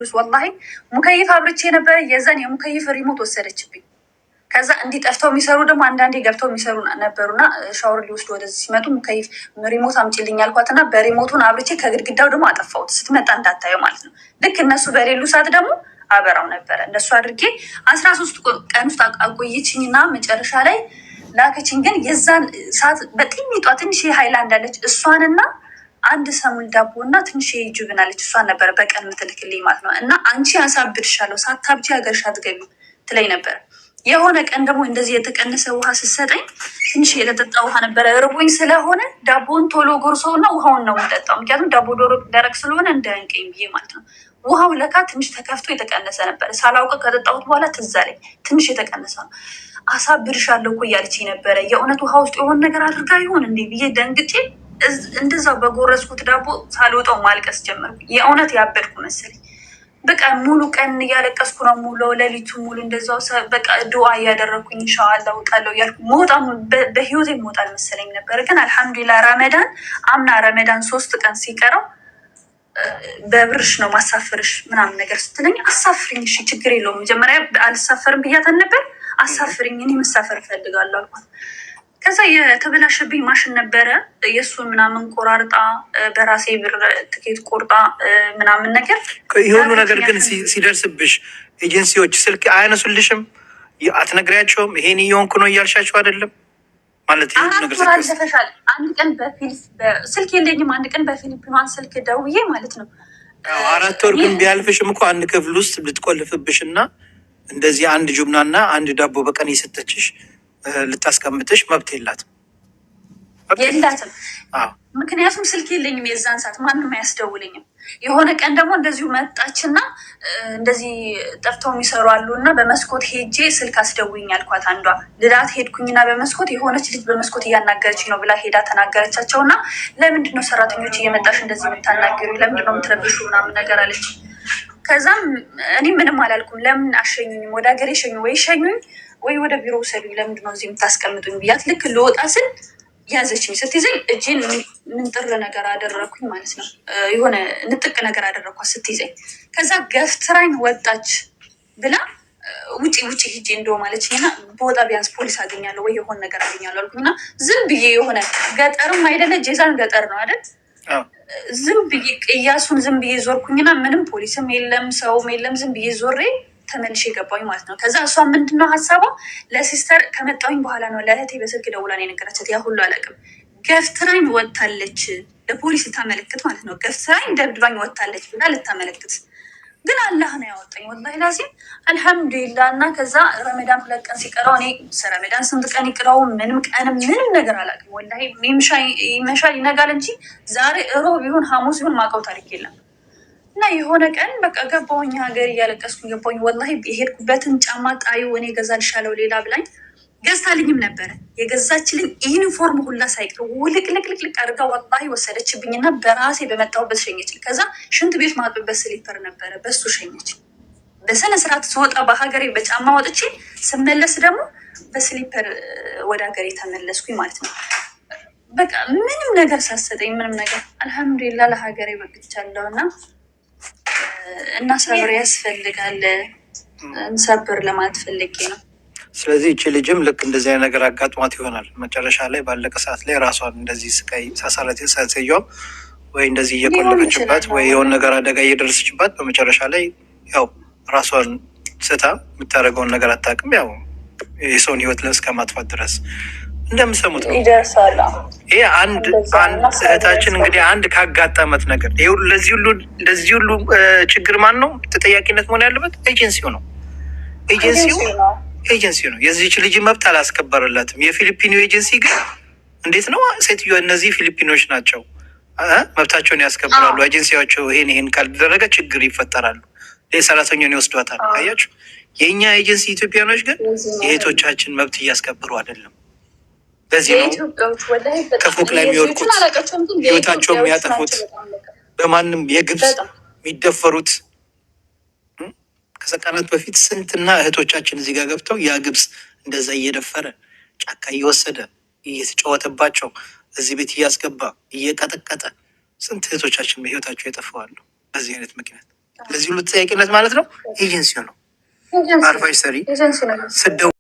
ወላሂ مكيف አብርቼ ነበረ። የዛን የ مكيف remote ወሰደችብኝ። ከዛ እንዲህ ጠፍተው የሚሰሩ ደግሞ አንዳንዴ ገብተው የሚሰሩ ነበሩና ሻወር ሊወስዱ ወደዚህ ሲመጡ مكيف remote አምጪልኝ አልኳትና በ remote ኡን አብርቼ ከግድግዳው ደግሞ አጠፋሁት፣ ስትመጣ እንዳታየው ማለት ነው። ልክ እነሱ በሌሉ ሰዓት ደግሞ አበራው ነበረ። እንደሱ አድርጌ 13 ቀን ውስጥ አቆየችኝና መጨረሻ ላይ ላከችኝ። ግን የዛን ሰዓት በጥሚጧ ትንሽ ሃይላንድ አለች፣ እሷንና አንድ ሰሙን ዳቦ እና ትንሽ جبن አለች፣ እሷን ነበረ በቀን ምትልክልኝ ማለት ነው። እና አንቺ አሳብድሻለሁ፣ ሳታብጂ ሀገርሽ አትገቢም ትለኝ ነበር። የሆነ ቀን ደግሞ እንደዚህ የተቀነሰ ውሃ ስትሰጠኝ ትንሽ የተጠጣ ውሃ ነበረ። ርቦኝ ስለሆነ ዳቦን ቶሎ ጎርሶ እና ውሃውን ነው የምጠጣው። ምክንያቱም ዳቦ ዶሮ ደረቅ ስለሆነ እንዳያንቀኝ ብዬ ማለት ነው። ውሃው ለካ ትንሽ ተከፍቶ የተቀነሰ ነበረ። ሳላውቅ ከጠጣሁት በኋላ ትዝ አለኝ፣ ትንሽ የተቀነሰ ነው። አሳብድሻለሁ እኮ እያለችኝ ነበረ። የእውነት ውሃ ውስጥ የሆነ ነገር አድርጋ ይሆን እንዴ ብዬ ደንግጬ እንደዛው በጎረስኩት ዳቦ ሳልወጣው ማልቀስ ጀመርኩ። የእውነት ያበድኩ መሰለኝ። በቃ ሙሉ ቀን እያለቀስኩ ነው ሙሉ ሌሊቱ ሙሉ እንደዛው በቃ ዱዓ እያደረግኩኝ ኢንሻአላህ እወጣለሁ እያልኩ መውጣ በህይወቴ መውጣ አልመሰለኝ ነበር። ግን አልሐምዱሊላህ ረመዳን አምና ረመዳን 3 ቀን ሲቀረው በብርሽ ነው ማሳፈርሽ ምናምን ነገር ስትለኝ አሳፍሪኝ፣ እሺ ችግር የለውም፣ መጀመሪያ አልሳፈርም ብያታል ነበር። አሳፍሪኝ፣ እኔ መሳፈር እፈልጋለሁ አልኳት። ከዛ የተበላሸብኝ ማሽን ነበረ፣ የእሱን ምናምን ቆራርጣ በራሴ ብር ትኬት ቆርጣ ምናምን ነገር። ይህ ሁሉ ነገር ግን ሲደርስብሽ ኤጀንሲዎች ስልክ አያነሱልሽም? አትነግሪያቸውም? ይሄን እየሆንኩ ነው እያልሻቸው አይደለም ማለት? ይሄ ሁሉ ነገር 4 ወር አልፈሻል። አንድ ቀን ስልክ የለኝም። አንድ ቀን በፊሊፒኗን ስልክ ደውዬ ማለት ነው። 4 ወር ግን ቢያልፍሽም እኮ አንድ ክፍል ውስጥ ልትቆልፍብሽ እና እንደዚህ አንድ جبنة ና አንድ ዳቦ በቀን የሰጠችሽ ልታስቀምጥሽ መብት የላትም። የላትም። ምክንያቱም ስልክ የለኝም የዛን ሰዓት ማንም አያስደውለኝም። የሆነ ቀን ደግሞ እንደዚሁ መጣችና እንደዚህ ጠፍተው የሚሰሩ አሉ እና በመስኮት ሄጄ ስልክ አስደውይኝ አልኳት። አንዷ ልላት ሄድኩኝና በመስኮት የሆነች ልጅ በመስኮት እያናገረች ነው ብላ ሄዳ ተናገረቻቸው እና ለምንድን ነው ሰራተኞች እየመጣሽ እንደዚህ የምታናገሩ? ለምንድን ነው የምትረብሹ? ምናምን ነገር አለች። ከዛም እኔ ምንም አላልኩም። ለምን አሸኙኝም? ወደ ሀገሬ ሸኙ ወይ ሸኙኝ ወይ ወደ ቢሮ ውሰዱኝ። ለምንድን ነው እዚህ የምታስቀምጡኝ ብያት ልክ ልወጣ ስል ያዘችኝ። ስትይዘኝ እጄን ምንጥር ነገር አደረግኩኝ ማለት ነው። የሆነ ንጥቅ ነገር አደረግኳት ስትይዘኝ። ከዛ ገፍትራኝ ወጣች ብላ ውጪ ውጪ ሂጂ እንደውም አለችኝ እና በወጣ ቢያንስ ፖሊስ አገኛለሁ ወይ የሆነ ነገር አገኛለሁ አልኩኝ እና ዝም ብዬ የሆነ ገጠርም አይደለ፣ ጄዛን ገጠር ነው አይደል? ዝም ብዬ ቅያሱን ዝም ብዬ ዞርኩኝና ምንም ፖሊስም የለም ሰውም የለም። ዝም ብዬ ዞሬ ተመልሼ ገባኝ ማለት ነው። ከዛ እሷ ምንድነው ሀሳቧ ለ sister ከመጣሁኝ በኋላ ነው ለእህቴ በስልክ ደውላ ነው የነገረቻት። ያ ሁሉ አላውቅም። ገፍትራኝ ወጥታለች ለፖሊስ ልታመለክት ማለት ነው። ገፍትራኝ ደብድባኝ ወጥታለች ብላ ልታመለክት፣ ግን አላህ ነው ያወጣኝ። ወላሂ ላዚም አልሐምዱሊላህ። እና ከዛ ረመዳን 2 ቀን ሲቀረው፣ እኔ ረመዳን ስንት ቀን ይቅረው ምንም ቀንም ምንም ነገር አላውቅም። ወላሂ ይመሻል ይነጋል እንጂ ዛሬ እሮብ ይሁን ሐሙስ ይሁን ማውቀው ታሪክ የለም። እና የሆነ ቀን በቃ ገባሁኝ ሀገር፣ እያለቀስኩኝ ገባሁኝ። ወላሂ የሄድኩበትን ጫማ ጣዩ እኔ እገዛልሻለሁ ሌላ ብላኝ ገዝታልኝም ነበረ። የገዛችልኝ ዩኒፎርም ሁላ ሳይቀር ውልቅልቅልቅልቅ አድርጋ ወላሂ ወሰደችብኝና በራሴ በመጣሁበት ሸኘችኝ። ከዛ ሽንት ቤት ማጥብበት slipper ነበረ፣ በሱ ሸኘች። በስነ ስርዓት ስወጣ በሀገሬ በጫማ ወጥቼ ስመለስ ደግሞ በ slipper ወደ ሀገሬ ተመለስኩኝ ማለት ነው። በቃ ምንም ነገር ሳሰጠኝ ምንም ነገር አልሐምዱሊላ ለሀገሬ በቅቻለሁ። እና ሰብር ያስፈልጋል፣ እንሰብር ለማለት ፈልጌ ነው። ስለዚህ እቺ ልጅም ልክ እንደዚህ አይነት ነገር አጋጥሟት ይሆናል። መጨረሻ ላይ ባለቀ ሰዓት ላይ ራሷን እንደዚህ ስቃይ ሳሳላት ሴትዮዋ ወይ እንደዚህ እየቆለፈችባት ወይ የሆነ ነገር አደጋ እየደረሰችባት በመጨረሻ ላይ ያው ራሷን ስታ የምታደርገውን ነገር አታውቅም። ያው የሰውን ሕይወት እስከ ማጥፋት ድረስ እንደምሰሙት ነው። ይደርሳል። ይሄ አንድ አንድ እህታችን እንግዲህ አንድ ካጋጠመት ነገር ይሄ ሁሉ ለዚህ ሁሉ ችግር ማን ነው ተጠያቂነት መሆን ያለበት? ኤጀንሲው ነው። ኤጀንሲው ነው። የዚች ልጅ መብት አላስከበረላትም። የፊሊፒኑ ኤጀንሲ ግን እንዴት ነው ሴትዮዋ፣ እነዚህ ፊሊፒኖች ናቸው መብታቸውን ያስከብራሉ። ኤጀንሲያቸው ይሄን ይሄን ካልደረገ ችግር ይፈጠራሉ፣ ሰራተኛውን ይወስዷታል። አያችሁ፣ የእኛ ኤጀንሲ ኢትዮጵያኖች ግን የእህቶቻችን መብት እያስከበሩ አይደለም። ለዚህ ነው ከፎቅ ላይ የሚወድቁት፣ ህይወታቸውን የሚያጠፉት፣ በማንም የግብፅ የሚደፈሩት። ከሰቀናት በፊት ስንትና እህቶቻችን እዚህ ጋር ገብተው ያ ግብፅ እንደዛ እየደፈረ፣ ጫካ እየወሰደ፣ እየተጫወተባቸው፣ እዚህ ቤት እያስገባ እየቀጠቀጠ ስንት እህቶቻችን በህይወታቸው የጠፋዋሉ በዚህ አይነት ምክንያት። ለዚህ ሁሉ ተጠያቂነት ማለት ነው ኤጀንሲው ነው። አርፋሽ ሰሪ ስደው